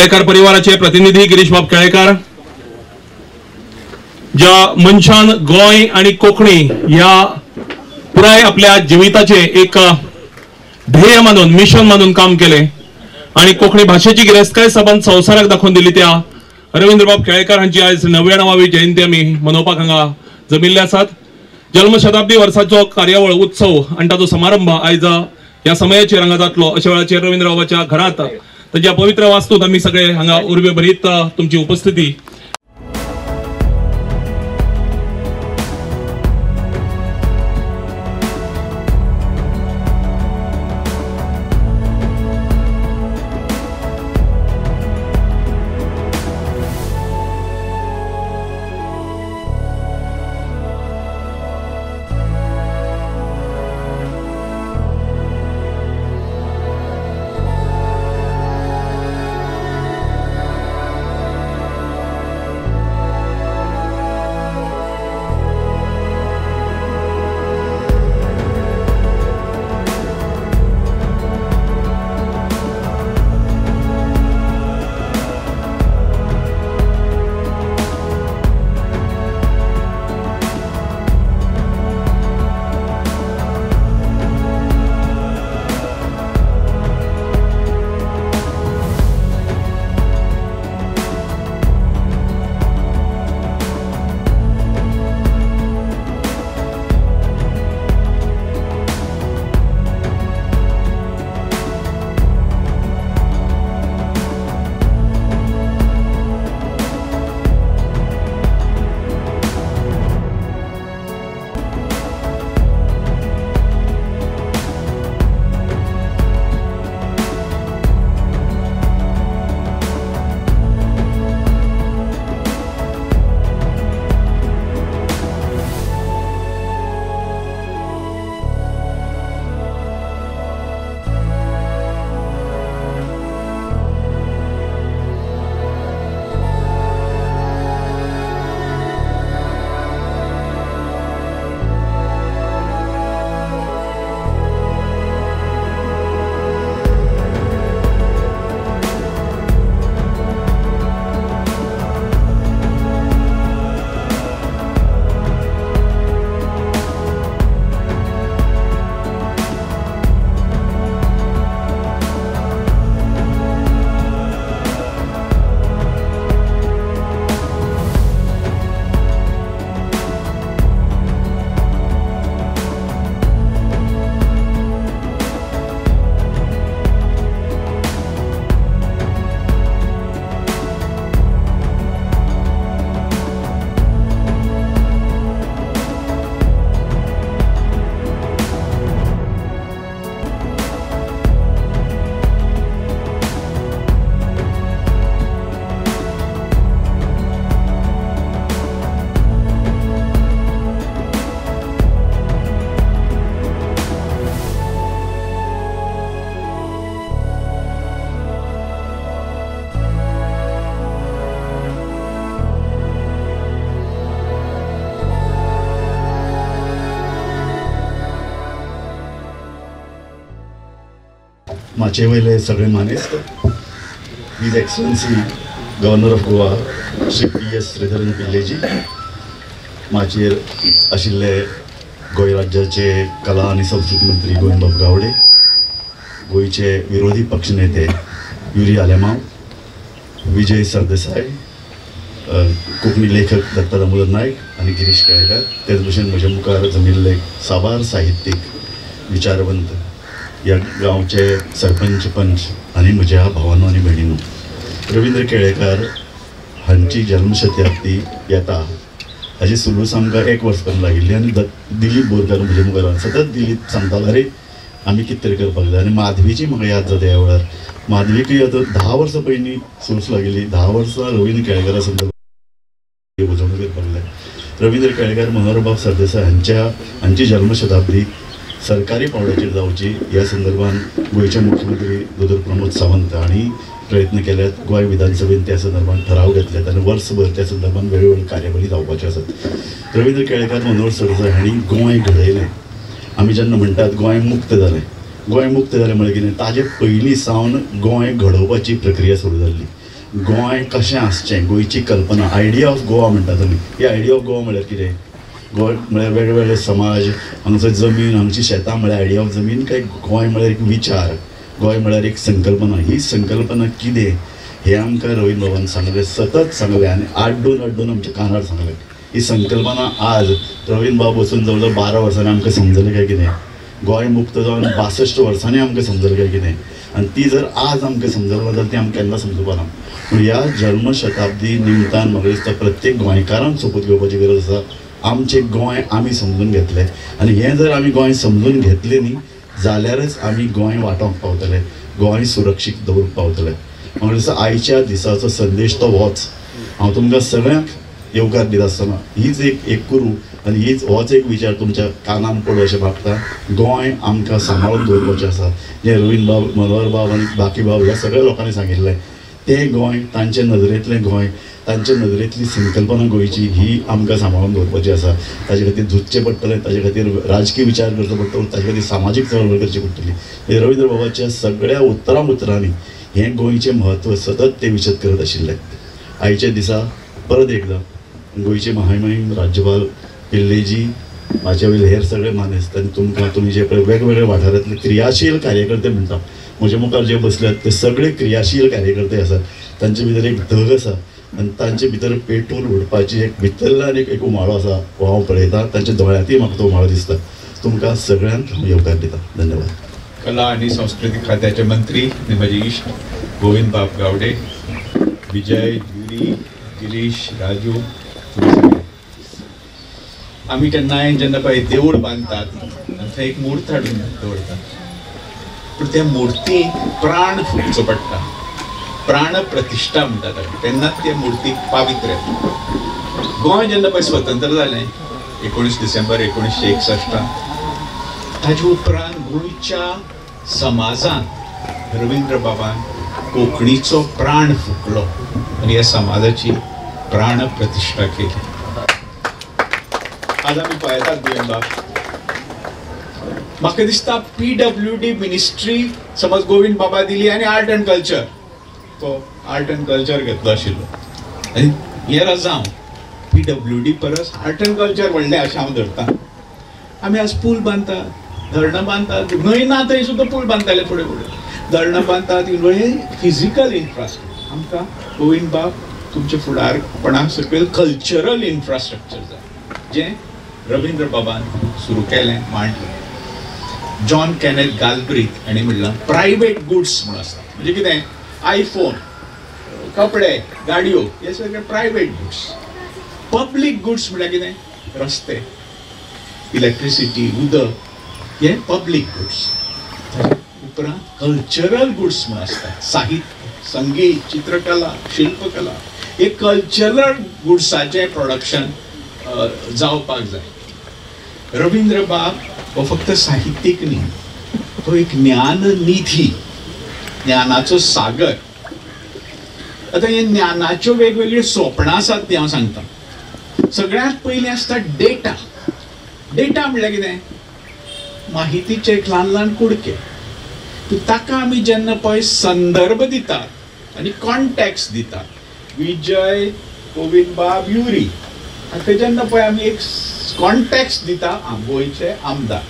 केळेकार परिवाराचे प्रतिनिधी गिरीशबाब केळेकार, ज्या मनशान गोंय आनी कोंकणी ह्या पुराय आपल्या जिविताचे एक ध्येय मानून, मिशन मानून काम केले आणि कोंकणी भाशेची गिरेस्तकाय सबंद संवसाराक दाखोवन दिली त्या रवींद्रबाब केळेकार हांची आयज 99वी जयंती आमी मनोवपाक हांगा जमिल्ले आसात। जल्मशताब्दी वर्साचो कार्यावळ उत्सव आनी ताचो समारंभ आयज ह्या समयाचेर हांगा जातलो। अशा वेळाचेर रवींद्रबाबाच्या घरांत ताच्या पवित्र वास्तूत आमी सगळे हांगा उर्बे भरीत तुमची उपस्थिती माचे वयले सगळे मानेस्त, his excellency governor of Goa Shri P S. Sreedharan पिल्लेजी, माचयेर आशिल्ले गोंय राज्याचे कला आनी संस्कृती मंत्री गोविंदबाब गावडे, गोंयचे विरोधी पक्षनेते युरी आलेमाव, विजय सरदेसाय, कोंकणी लेखक दत्ता दामोदर नायक आनी गिरीश केळेकार, तेच भशेन म्हज्या मुखार जमिल्ले साबार साहित्यीक विचारवंत, ह्या गांवचे सरपंच पंच आनी म्हज्या भावानो आनी भयणीनो, रवींद्र केळेकार हांची जल्मशताब्दी येता हाची सुलूस आमकां एक वर्स पर्यंत लागिल्ली आनी दिलीप बोरकार म्हज्या मुखार सतत दिलीप सांगतालो, अरे आमी कितें तरी करपाक जाय। आनी माधवीची म्हाका याद जाता ह्या वेळार, माधवीकूय आतां 10 वर्सां पयलीं सुलूस लागिल्ली, 10 वर्सां रवींद्र केळेकारा संदर्भात येवजण करपाक जाय। रवींद्र केळेकार मनोहरबाब सरदेसाय हांची जल्मशताब्दी सरकारी पावंड्याचेर जावची ह्या संदर्भात गोंयचे मुख्यमंत्री दोतोर प्रमोद सावंत हांणी प्रयत्न केल्यात। गोंय विधानसभेन त्या संदर्भात ठराव घेतल्यात आनी वर्सभर त्या संदर्भात वेगवेगळ्यो कार्यावळी जावपाच्यो आसात। रवींद्र केळेकार मनोहर सरदेसाय हांणी गोंय घडयलें। आमी जेन्ना म्हणटात गोंय मुक्त जालें, गोंय मुक्त जालें म्हळ्यार कितें, ताजे पयलीं सावन गोंय घडोवपाची प्रक्रिया सुरू जाल्ली गोंय कशें आसचें, गोंयची कल्पना, आयडिया ऑफ गोवा म्हणटा तुमी. ही आयडिया ऑफ गोवा म्हळ्यार कितें? गोंय म्हळ्यार वेगळे वेगळे समाज, हांगचो जमीन, हांगची शेतां म्हळ्यार आयडिया ऑफ जमीन, काय गोंय म्हळ्यार एक विचार, गोंय म्हळ्यार एक संकल्पना? ही संकल्पना कितें हें आमकां रवीन्द्रबाबान सांगलें, सतत सांगलें आनी आड्डून आड्डून आमच्या कानार सांगलें. ही संकल्पना आज रवीन्द्रबाब वचून जवळ जवळ 12 वर्सांनी आमकां समजलें काय कितें, गोंय मुक्त जावन 62 वर्सांनी आमकां समजलें काय कितें, आनी ती जर आज आमकां समजलें ना जाल्यार ती आमकां केन्ना समजुपा ना. पूण ह्या जल्मशताब्दी निमतान म्हाका दिसता प्रत्येक गोंयकारान सोपूत घेवपाची गरज आसा. आमचें गोंय आमी समजून घेतलें आनी हें जर आमी गोंय समजून घेतलें न्ही जाल्यारच आमी गोंय वाटोवंक पावतले, गोंय सुरक्षीत दवरूंक पावतले. म्हाका दिसता आयच्या दिसाचो संदेश तो होच. हांव तुमकां सगळ्यांक येवकार दिता आसतना हीच एक कुरू आनी हीच होच एक विचार तुमच्या कानान पडो अशें मागता. गोंय आमकां सांबाळून दवरपाचें आसा. जें रवीन्द्रबाब, मनोहरबाब आनी बाकीबाब ह्या सगळ्या लोकांनी सांगिल्लें तें गोंय, तांचे नदरेंतलें गोंय, तांचे नदरेंतली संकल्पना गोंयची ही आमकां सांबाळून दवरपाची आसा. ताजे खातीर झुजचें पडटलें, ताजे खातीर राजकीय विचार करचो पडटलो, ताजे खातीर सामाजीक चळवळ करची पडटली. रवीन्द्रबाबाच्या सगळ्या उतरां उतरांनी हें गोंयचें म्हत्व सतत ते विशद करत आशिल्ले. आयच्या दिसा परत एकदां गोंयचे महामहीम राज्यपाल पिल्लेजी, म्हाज्या वयले हेर सगळे मानेस्त आनी तुमकां तुमी जे पळय वेगवेगळे वाठारांतले क्रियाशील कार्यकर्ते म्हणटा, म्हज्या मुखार जे बसल्यात ते सगळे क्रियाशील कार्यकर्ते आसात. तांचे भितर एक धग आसा आनी तांचे भितर पेटून उडपाची एक भितरल्यान एक उमाळो आसा, हो हांव पळयतां. तांच्या दोळ्यांतूय म्हाका तो उमाळो दिसता. तुमकां सगळ्यांक हांव येवकार दिता. धन्यवाद. कला आनी संस्कृती खात्याचे मंत्री आनी म्हजे इश्ट गोविंदबाब गावडे, विजय, युरी, गिरीश, राजू, आमी केन्नाय जेन्ना पळय देवूळ बांदतात आनी थंय एक मूर्त हाडून दवरतात, पूण त्या मुर्तीक प्राण फुकचो पडटा, प्राण प्रतिश्ठा म्हणटात ताका, तेन्नाच त्या मुर्तीक पावित्र्य येता. गोंय जेन्ना पळय स्वतंत्र जालें 19 डिसेंबर 1961, ताजे उपरांत गोंयच्या समाजान रवीन्द्रबाबान कोंकणीचो प्राण फुकलो आनी ह्या समाजाची प्राण प्रतिश्ठा केली. आज आमी पळयतात गोविंदबाब, म्हाका दिसता PWD ministry समज गोविंद बाबा दिली आनी आर्ट अँड कल्चर, तो आर्ट अँड कल्चर घेतलो आशिल्लो आनी हे रजांव PWD परस आर्ट अँड कल्चर व्हडलें अशें हांव धरता. आमी आज पूल बांदतात, धरणां बांदतात, न्हंय ना थंय सुद्दां पूल बांदताले फुडें फुडें, धरणां बांदतात, हें फिजिकल इन्फ्रास्ट्रक्चर. आमकां गोविंद बाब तुमच्या फुडारपणा सकयल कल्चरल इन्फ्रास्ट्रक्चर जाय, जें रवीन्द्रबाबान सुरू केलें, मांडलें. जॉन केनेथ गालब्रीथ हांणी म्हणलां प्रायवेट गुड्स म्हूण आसता, म्हणजे कितें आयफोन, कपडे, गाडयो, हे सगळे प्रायवेट गुड्स. पब्लीक गुड्स म्हळ्यार कितें रस्ते, इलेक्ट्रिसिटी, उदक, हे पब्लीक गुड्स. उपरांत कल्चरल गुड्स म्हूण आसता, साहित्य, संगीत, चित्रकला, शिल्पकला, हे कल्चरल गुड्साचें प्रोडक्शन जावपाक जाय. रवीन्द्रबाब हो फक्त साहित्यीक न्ही, तो एक ज्ञाननिधी, ज्ञानाचो सागर. आतां हे ज्ञानाच्यो वेगवेगळ्यो सोपणां आसात ती हांव सांगता. सगळ्यांत पयलीं आसता डेटा. डेटा म्हणल्यार कितें? माहितीचे एक ल्हान ल्हान कुडके. ताका आमी जेन्ना पळय संदर्भ दितात आनी कॉन्टेक्स्ट दितात, विजय, गोविंदबाब, युरी, हाका जेन्ना पळय आमी एक कॉन्टेक्स्ट दिता, गोंयचे आमदार.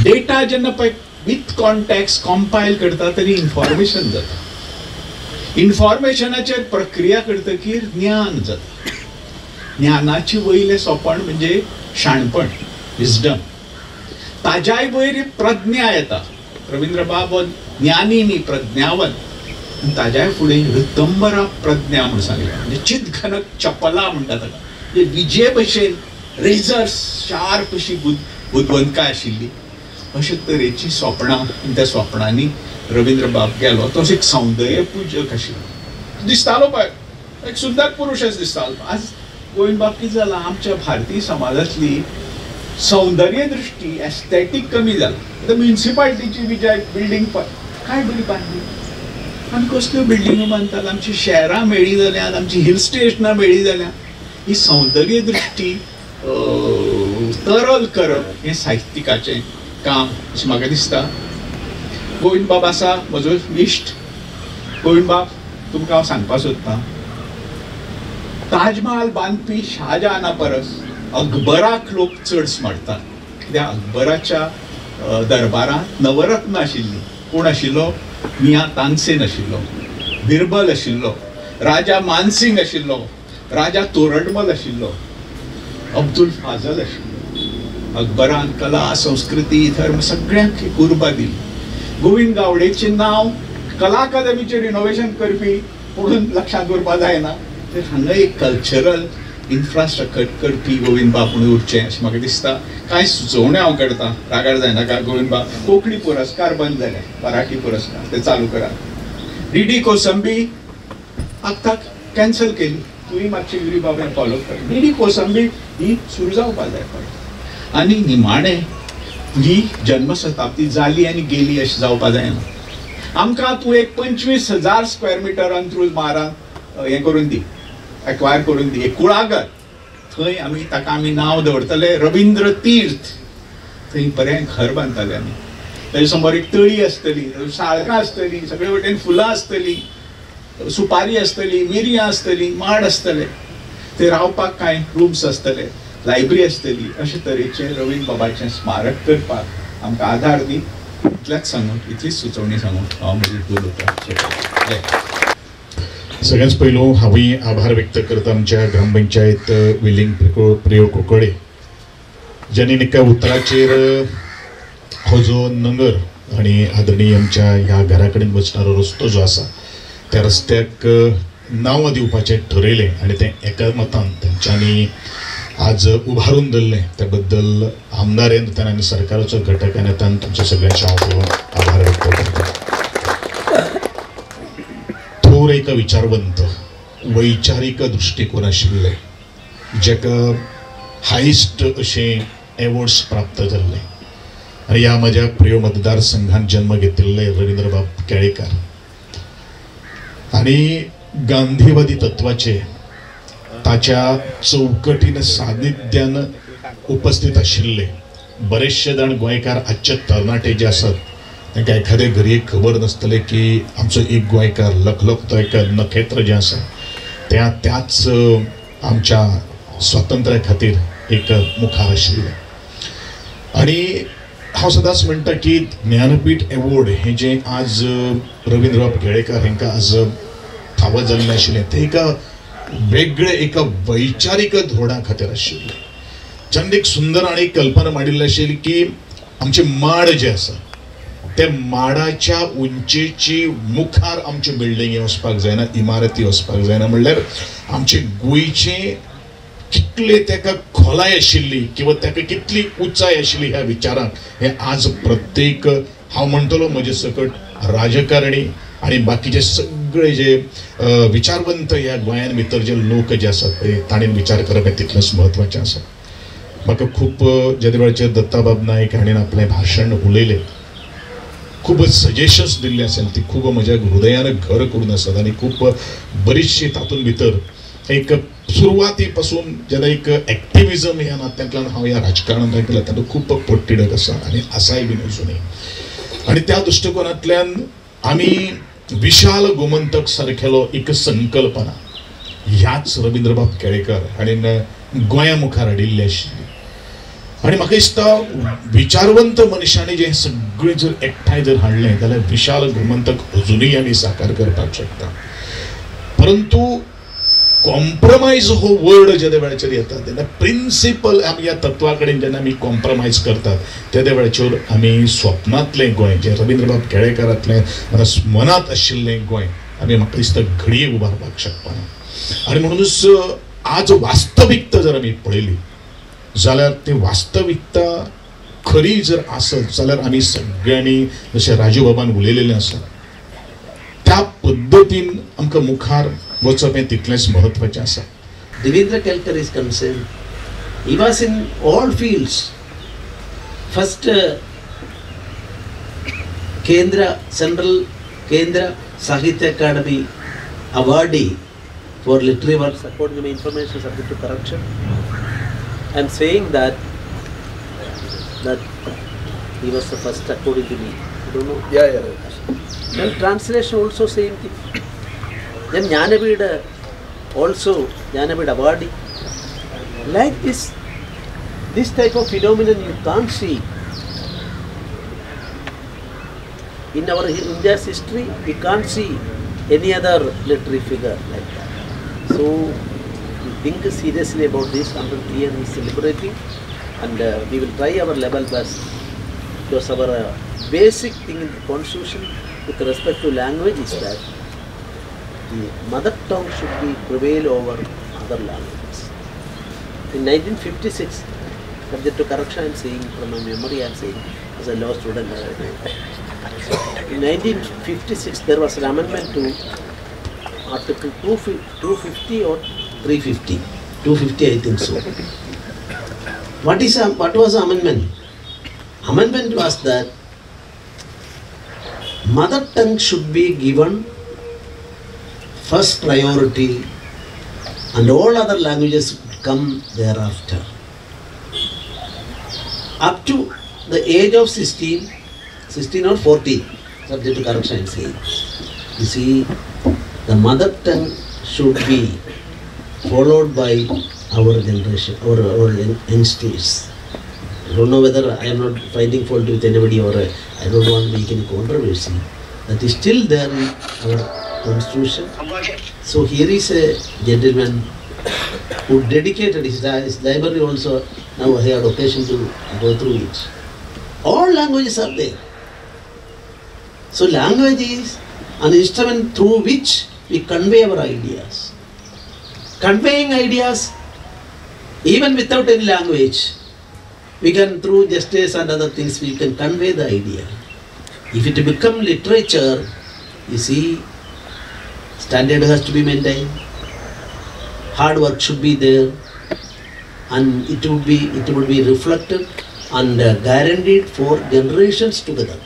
डेटा जेन्ना पळय विथ कॉन्टेक्स्ट कॉम्पायल करता तरी इन्फॉर्मेशन जाता. इन्फॉर्मेशनाचेर प्रक्रिया करतकीर ज्ञान जाता. ज्ञानाची वयलें सोपण म्हणजे शाणपण, विजडम. ताज्याय वयर प्रज्ञा येता. रवीन्द्रबाब हो ज्ञानी न्ही, प्रज्ञावंत. ताज्याय फुडें ऋतंबरा प्रज्ञा म्हूण सांगलें, म्हणजे चितघनक चपला म्हणटा ताका, म्हणजे विजे भशेन रेजर शार्प अशी बुदवंतकाय आशिल्ली. अशे तरेची सोपणां, त्या सोपणांनी रवीन्द्रबाब गेलो. तो एक सौंदर्य पूजक आशिल्लो, दिसतालो पळय एक सुंदर पुरुशच दिसतालो. आज गोविंदबाब कितें जालां, आमच्या भारतीय समाजांतली सौंदर्य दृश्टी, एस्थेटीक कमी जाला. आतां म्युनिसिपालिटीची विजय बिल्डींग पळय काय बरी बांदली, आमी कसल्यो बिल्डिंगो बांदतात, आमची शहरां मेळ्ळी जाल्यात, आमची हिल स्टेशनां मेळ्ळी जाल्यात. ही सौंदर्य दृश्टी तरल करप हें साहित्यिकाचें काम अशें म्हाका दिसता. गोविंदबाब आसा म्हजो इश्ट. गोविंदबाब, तुमकां हांव सांगपाक सोदतां, ताजमहाल बांदपी शाहजहाना परस अकबराक लोक चड स्मरतात, कित्याक अकबराच्या दरबारांत नवरत्न आशिल्ली. कोण आशिल्लो? मियां तानसेन आशिल्लो, बिरबल आशिल्लो, राजा मानसिंग आशिल्लो, राजा तोरडमल आशिल्लो, अब्दुल फाजल आशिल्लो. अकबरान कला, संस्कृती, धर्म सगळ्यांक एक उर्बा दिली. गोविंद गावडेचें नांव कला अकादमीचें रिनोवेशन करपी म्हणून लक्षांत उरपा जायना, तर हांगा एक कल्चरल इन्फ्रास्ट्रक्चर करपी गोविंद बाब म्हणून उरचें अशें म्हाका दिसता. कांय सुचोवण्यो हांव करतां, रागार जायनाका गोविंद बाब. कोंकणी पुरस्कार बंद जाले, मराठी पुरस्कार ते चालू करात. डी डी कोसंबी आतां कॅन्सल केली, तुवें मातशें युरी बाब हें फॉलो कर. डी डी कोसंबी ही सुरू जावपा जाय पडटा. आनी निमाणें ही जन्मशताब्दी जाली आनी गेली अशें जावपा जायना. आमकां तूं एक 25,000 स्क्वेअर मिटर अंत्रूज म्हारांत हें करून दी, एक्वायर करून दी, एक कुळागर. थंय आमी ताका आमी नांव दवरतले रविंद्र तीर्थ. थंय बरें घर बांदतले आमी, ताजे समोर एक तळी आसतली, साळकां आसतली, सगळे वटेन फुलां आसतली, सुपारी आसतली, मिरयां आसतली, माड आसतले, थंय रावपाक कांय रुम्स आसतले, लायब्ररी आसतली. अशे तरेचें रवीन्द्र बाबाचें स्मारक करपाक आमकां आधार दी. इतलेंच सांगून, इतलीच सुचोवणी सांगून हांव म्हजी उलोवपाक. सगळ्यांत पयलू हांवूय आभार व्यक्त करता आमच्या ग्रामपंचायत विलिंग प्रियो कोकडे, ज्यांनी निका उतराचेर हो जो नंगर आनी आदरणीय आमच्या ह्या घरा कडेन वचणारो रस्तो जो आसा त्या रस्त्याक नांवां दिवपाचें ठरयलें आनी तें एकामतान तेंच्यांनी आज उभारून धरलें. त्या बद्दल आमदार ह्या नात्यान आनी सरकाराचो घटक ह्या नात्यान तुमच्या सगळ्यांचे हांव आभार व्यक्त करता. थोर एक विचारवंत, वैचारीक दृश्टिकोन आशिल्ले, जेका हायस्ट अशें एवॉर्ड्स प्राप्त जाल्ले आनी ह्या म्हज्या प्रिय मतदारसंघान जन्म घेतिल्ले रवींद्रबाब केळेकार आनी गांधीवादी तत्वाचे ताच्या चौकटीन सानिध्यान उपस्थित आशिल्ले बरेचशे जाण गोंयकार आजचे तरणाटे जे आसात तांकां एखादे घरी एक खबर नासतलें की आमचो एक गोंयकार लखलखतो एक नखेत्र जें आसा त्या त्याच आमच्या स्वातंत्र्या खातीर एक मुखार आशिल्लें. आनी हांव सदांच म्हणटा की ज्ञानपीठ एवॉर्ड हें जें आज रवींद्रबाब केळेकार हांकां आज फावो जाल्लें आशिल्लें तें एका वेगळे एका वैचारीक धोरणा खातीर आशिल्लें. ज्यान एक सुंदर आनी कल्पना मांडिल्ली आशिल्ली की आमचे माड जे आसा ते माडाच्या उंचेची मुखार आमच्यो बिल्डिंगी वचपाक जायना, इमारती वचपाक जायना, म्हणल्यार आमचे गोंयचे कितले ताका खोलाय आशिल्ली किंवा ताका कितली उंचाय आशिल्ली ह्या विचारांक हे आज प्रत्येक हांव म्हणटलो म्हजे सकट राजकारणी आनी बाकीचे सगळे जे विचारवंत ह्या गोंयान भितर जे लोक जे आसात ते ताणें विचार करप हें तितलेंच म्हत्वाचें आसा. म्हाका खूब जेदे वेळाचेर दत्ताबाब नायक हाणें आपलें भाशण उलयलें, खूब सजेशन्स दिल्ले आसात ती खूब म्हज्या हृदयान घर करून आसात आनी खूब बरीचशी तातूंत भितर एक सुरवाती पासून जेन्ना एक एक्टिविजम ह्या नात्यांतल्यान हांव ह्या राजकारणांत गेला तेन्ना खूब पोटतिडक आसा आनी आसाय बीन अजुनूय. आनी त्या दृश्टिकोनांतल्यान आमी विशाल गोमंतक सारकेलो एक संकल्पना ह्याच रवींद्रबाब केळेकार हाणें गोंया मुखार हाडिल्ली आशिल्ली. आनी म्हाका दिसता विचारवंत मनशांनी जें सगळें जर एकठांय जर हाडलें जाल्यार विशाल गोमंतक अजुनूय आमी साकार करपाक शकता. परंतु कॉम्प्रमायज हो वर्ड जेन्ना वेळाचेर येता तेन्ना प्रिंसिपल आमी ह्या तत्वा कडेन जेन्ना आमी कॉम्प्रमायज करतात तेद्या वेळाचेर आमी स्वप्नांतलें गोंय जें रवींद्रबाब केळेकारांतलें मनांत आशिल्लें गोंय आमी म्हाका दिसता घडये उबारपाक शकपाना. आनी म्हणूनच आज वास्तविकता जर आमी पळयली जाल्यार ती वास्तविकता खरी जर आसत जाल्यार आमी सगळ्यांनी जशें राजू बाबान उलयलेलें आसा त्या पद्दतीन आमकां मुखार वचप हें तितलेंच म्हत्वाचें आसा. Devendra Kelkar is concerned, he was in all fields. First Kendra Central Kendra Sahitya Akademi awardee for literary works. According to my information, subject to correction, I am saying that he was the first according to me. I don't know. Yeah, yeah. Then translation also same thing. Then Jnanapith also, Jnanapith awardee. Like this, this type of phenomenon you can't see. In our India's history, we can't see any other literary figure like that. So, we think seriously about this. 100 years is celebrating, and we will try our level best, because our basic thing in the constitution with respect to language is that the mother tongue should be prevail over other languages. In 1956, subject to correction, I am saying from my memory, I am saying as a law student. In 1956, there was an amendment to Article 250 or 350. 250, I think so. What was the amendment? Amendment was that mother tongue should be given first priority and all other languages would come thereafter. Up to the age of 16 or 14, subject to correction I am saying. You see, the mother tongue should be followed by our generation, our youngsters. I don't know whether I am not finding fault with anybody or I don't want to make any controversy. That is still there in our constitution. So here is a gentleman who dedicated his library also. Now he had occasion to go through it. All languages are there. So language is an instrument through which we convey our ideas. Conveying ideas, even without any language, we can, through gestures and other things, we can convey the idea. If it become literature, you see, standard has to be maintained, hard work should be there, and it would be reflected and guaranteed for generations together.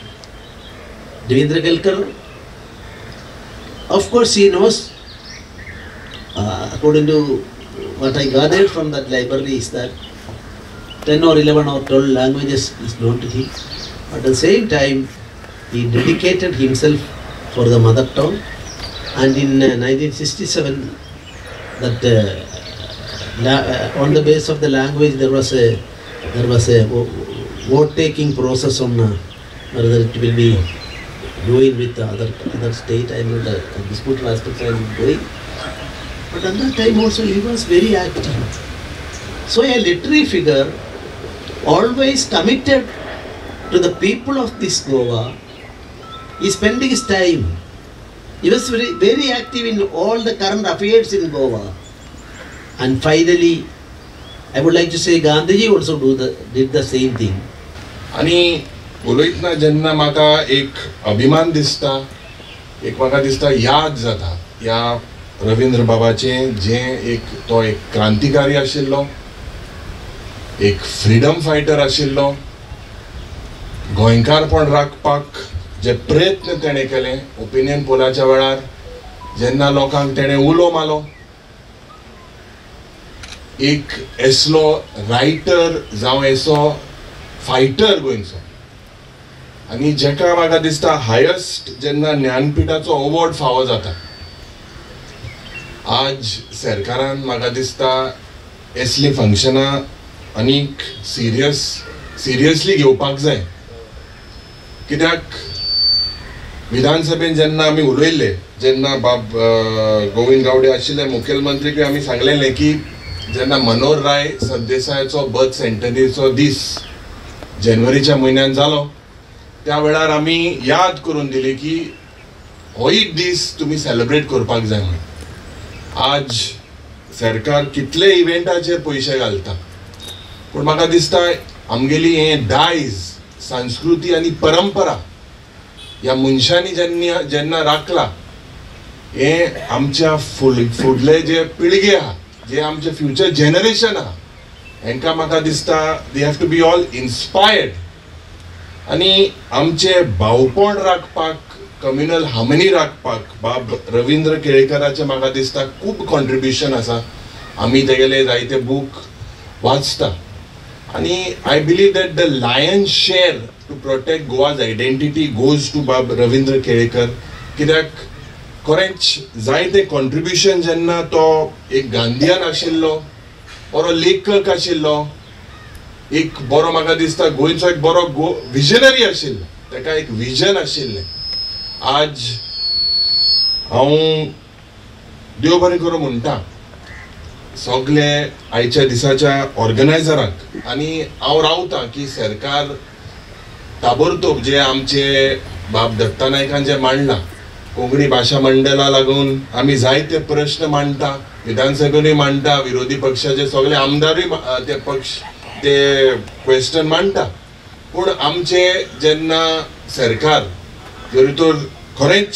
Ravindra Kelkar, of course, he knows, according to what I gathered from that library, is that 10 or 11 or 12 languages is known to him. But at the same time, he dedicated himself for the mother tongue. And in 1967, that on the base of the language, there was a vote-taking process on whether it will be doing with the other state. I know the disputed aspects I am going. But at that time also he was very active. So a literary figure always committed to the people of this Goa. He spending his time. He was very, very active in all the current affairs in Goa. And finally, I would like to say Gandhiji also did the same thing. आणि उलयतना जेन्ना म्हाका एक अभिमान दिसता, एक म्हाका दिसता याद जाता ह्या रवींद्र बाबाचें, जें एक तो एक क्रांतिकारी आशिल्लो, एक फ्रिडम फायटर आशिल्लो, गोंयकारपण राखपाक जे प्रयत्न तेणें केले ओपिनियन पोलाच्या वेळार जेन्ना लोकांक तेणें उलो मारलो, एक असलो रायटर जावं असो फायटर गोंयचो, आनी जेका म्हाका दिसता हायस्ट जेन्ना ज्ञानपिठाचो अवॉर्ड फावो जाता, आज सरकारान म्हाका दिसता असलीं फंक्शनां आनीक सिरियसली घेवपाक जाय. कित्याक विधानसभेन जेन्ना आमी उलयल्ले, जेन्ना बाब गोविंद गावडे आशिल्ले मुखेलमंत्रीकूय आमी सांगलेलें की जेन्ना मनोहर राय सरदेसायाचो बर्थ सेंटनीचो दीस जानेवारीच्या म्हयन्यान जालो, त्या वेळार आमी याद करून दिली की होय दीस तुमी सेलिब्रेट करपाक जाय म्हणून. आज सरकार कितले इव्हेंटाचेर पयशे घालता, पूण म्हाका दिसता आमगेली हें दायज, संस्कृती आनी परंपरा ह्या मनशांनी जेन्ना जेन्ना राखला, हें आमच्या फुडले जे पिळगे आहा, जे आमचे फ्युचर जनरेशन आहा, हेंकां म्हाका दिसता they have to be all inspired. आनी आमचें भावपण राखपाक, कम्युनल हार्मनी राखपाक बाब रवींद्र केळेकराचें म्हाका दिसता खूब कॉन्ट्रिब्युशन आसा. आमी तेगेले जायते बूक वाचता आनी I believe that the lion share to protect Goa's identity goes to Bab Ravindra Kelekar. कित्याक खरेंच जायते कॉन्ट्रिब्युशन जेन्ना तो एक गांधीयान आशिल्लो, बरो लेखक आशिल्लो, एक बरो म्हाका दिसता गोंयचो एक बरो विजनरी आशिल्लो, ताका एक विजन आशिल्लें. आज हांव देव बरें करूं म्हणटा सगळे आयच्या दिसाच्या ऑर्गनायझराक आनी हांव रावता की सरकार ताबडतोब जे आमचे बाब दत्ता नायकान जे मांडलां कोंकणी भाशा मंडळा लागून आमी जायते प्रश्न मांडटा, विधानसभेनूय मांडटा, विरोधी पक्षाचे सगळे आमदारूय ते पक्ष ते क्वेश्चन मांडटा. पूण आमचे जेन्ना सरकार जरी तर खरेंच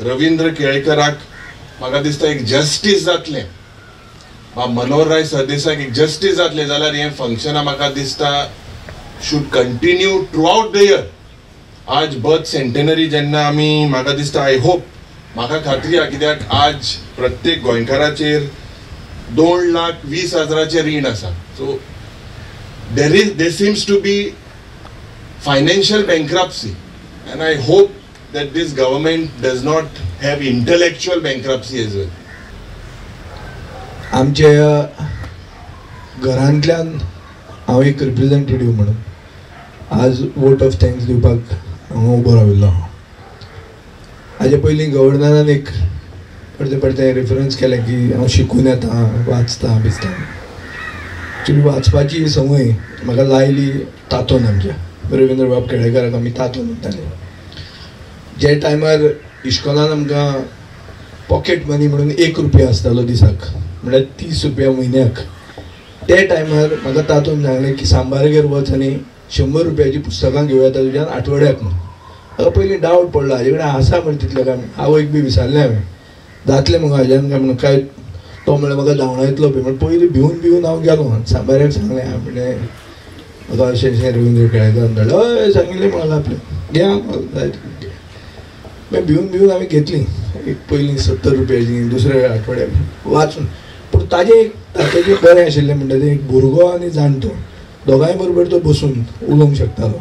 रविंद्र केळेकराक म्हाका दिसता एक जस्टीस जातलें, मनोहरराय सरदेसाक एक जस्टीस जातलें जाल्यार हें फंक्शनां म्हाका दिसता should continue throughout the year. आज बर्थ सेंटेनरी जेन्ना आमी म्हाका दिसता I hope, म्हाका खात्री आहा कित्याक आज प्रत्येक गोंयकाराचेर 2,20,000 रीण आसा. So there seems to be financial bankruptcy and I hope that this government does not have intellectual bankruptcy as well. आमच्या घरांतल्यान हांव एक रिप्रेझेंटेटिव्ह म्हणून आज वोट ऑफ thanks दिवपाक हांगा उबो राविल्लो आहा. हाजे पयलीं गव्हर्नरान एक परते परते रेफरन्स केलें की हांव शिकून येता, वाचता बिजता. एक्चुली वाचपाची संवय म्हाका लायली तातोन, आमच्या रविंद्रबाब केळेकाराक आमी तातो म्हणटाले. जे टायमार इश्कोलान आमकां पॉकेट मनी म्हणून 1 रुपया आसतालो दिसाक, म्हळ्यार 30 रुपया म्हयन्याक, ते टायमार म्हाका तातोन सांगलें की सांबारगेर वच आनी 100 रुपयाची पुस्तकां घेवं येता तुज्यान आठवड्याक म्हणून. म्हाका पयलीं डावट पडलो हाजे कडेन आसा म्हण तितलें काय, आवयक बी विचारलें हांवें जातलें मुगो हाज्यान काय म्हणून, काय तो म्हणल्यार म्हाका धांवडायतलो बी म्हण. पयलीं भिवन भिवन हांव गेलो सांबाऱ्याक सांगलें, हांवें म्हणलें म्हाका अशें अशें रविंद्र केळेकारान धाडलें. हय सांगिल्लें म्हणलें आपलें घे जाय तितलें. मागीर भिवन भिवन हांवें घेतली एक पयलीं 70 रुपयाची, दुसऱ्या आठवड्याक वाचून. पूण ताजें एक ताचें बरें आशिल्लें म्हणटा तें एक भुरगो आनी जाणटो दोगांय बरोबर तो बसून उलोवंक शकतालो.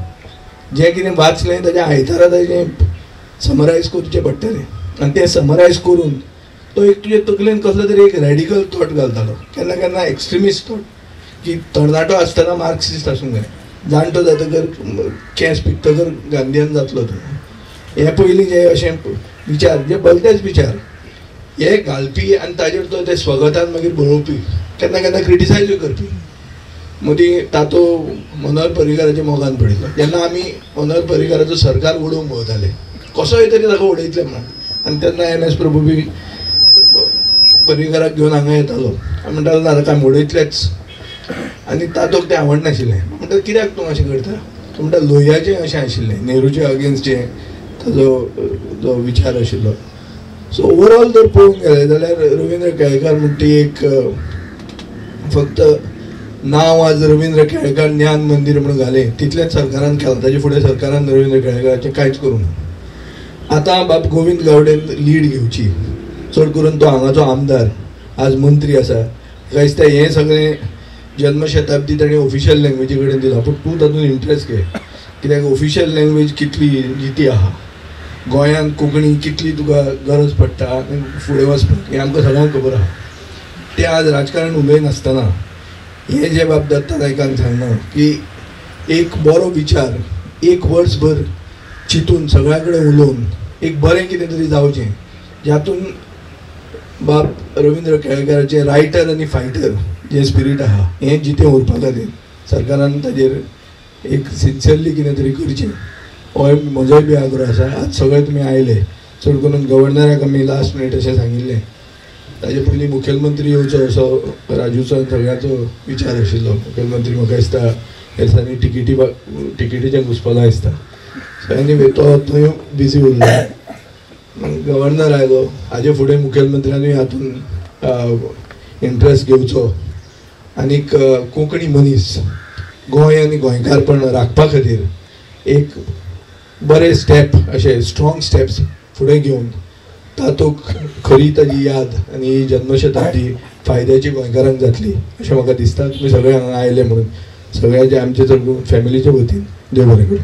जें कितें वाचलें ताज्या आयतारा ताजें समरायज करचें पडटलें आनी तें समरायज करून तो एक तुजे तकलेन कसलो तरी एक रेडिकल थॉट घालतालो, केन्ना केन्ना एक्स्ट्रिमिस्ट थॉट की तरणाटो आसतना मार्क्सिस्ट आसूंक जाय, जाणटो जातकर केंस पिकतकर गांधीयन जातलो तूं. हे पयलीं जे अशें विचार जे भलतेच विचार हे घालपी आनी ताजेर तो ते स्वगतान मागीर बरोवपी, केन्ना केन्ना क्रिटिसायजूय करपी. मदीं तातो मनोहर पर्रीकाराच्या मोगान पडिल्लो जेन्ना आमी मनोहर पर्रीकाराचो सरकार उडोवंक भोंवताले, कसोय तरी ताका उडयतले म्हणून, आनी तेन्ना एम एस प्रभू बी पर्रीकाराक घेवन हांगा येतालो, म्हणटालो ना ताका आमी उडयतलेच. आनी तातोक तें आवडनाशिल्लें, म्हणटा कित्याक तूं अशें करता, तो म्हणटा लोहियाचें अशें आशिल्लें, नेहरूचे अगेन्स्ट जें ताजो जो विचार आशिल्लो. सो ओवरऑल जर पळोवंक गेलें जाल्यार रविंद्र केळेकार म्हणटा ती एक फक्त नांव आज रविंद्र केळेकार ज्ञान मंदीर म्हणून घालें तितलेंच सरकारान केलां, ताजे फुडें सरकारान रविंद्र केळेकाराचें कांयच करूंक ना. आतां बाब गोविंद गावडेन लीड घेवची, चड करून तो हांगाचो आमदार आज मंत्री आसा, म्हाका दिसता हें सगळें जन्मशताब्दी ताणें ऑफिशियल लँग्वेजी कडेन दिला, पूण तूं तातूंत इंट्रस्ट घे कित्याक ऑफिशियल लँग्वेज कितली जिती आहा, गोंयांत कोंकणी कितली तुका गरज पडटा आनी फुडें वचपाक हें आमकां सगळ्यांक खबर आहा. तें आज राजकारण उलयनासतना हें जें बाब दत्ता नायकान सांगलां की एक बरो विचार एक वर्सभर चिंतून सगळ्यां कडेन उलोवन एक बरें कितें तरी जावचें ज्यातून बाब रविंद्र केळेकाराचें रायटर आनी फायटर जें स्पिरीट आहा हें जितें उरपा खातीर सरकारान ताजेर एक सिन्सियरली कितें तरी करचें, होय म्हजोय बी आग्रो आसा. आज सगळे तुमी आयले, चड करून गव्हर्नराक आमी लास्ट मिनीट अशें सांगिल्लें, ताजे पयलीं मुखेलमंत्री येवचो असो राजूचो आनी सगळ्यांचो विचार आशिल्लो. मुखेलमंत्री म्हाका दिसता ह्या दिसांनी टिकेटीचें घुसपलो दिसता, सो एनीवे तो थंय बिजी उरलो. गव्हर्नर आयलो, हाजे फुडें मुखेलमंत्र्यानूय हातूंत इंट्रस्ट घेवचो आनीक कोंकणी मनीस गोंय आनी गोंयकारपण राखपा खातीर एक बरे स्टेप अशे स्ट्रॉंग स्टेप्स फुडें घेवन तातूंत खरी ताजी याद आनी ही जन्मशताब्दी फायद्याची गोंयकारांक जातली अशें म्हाका दिसता. तुमी सगळे हांगा आयले म्हणून सगळ्यांचे आमचे चड फॅमिलीचे वतीन देव बरें करूं.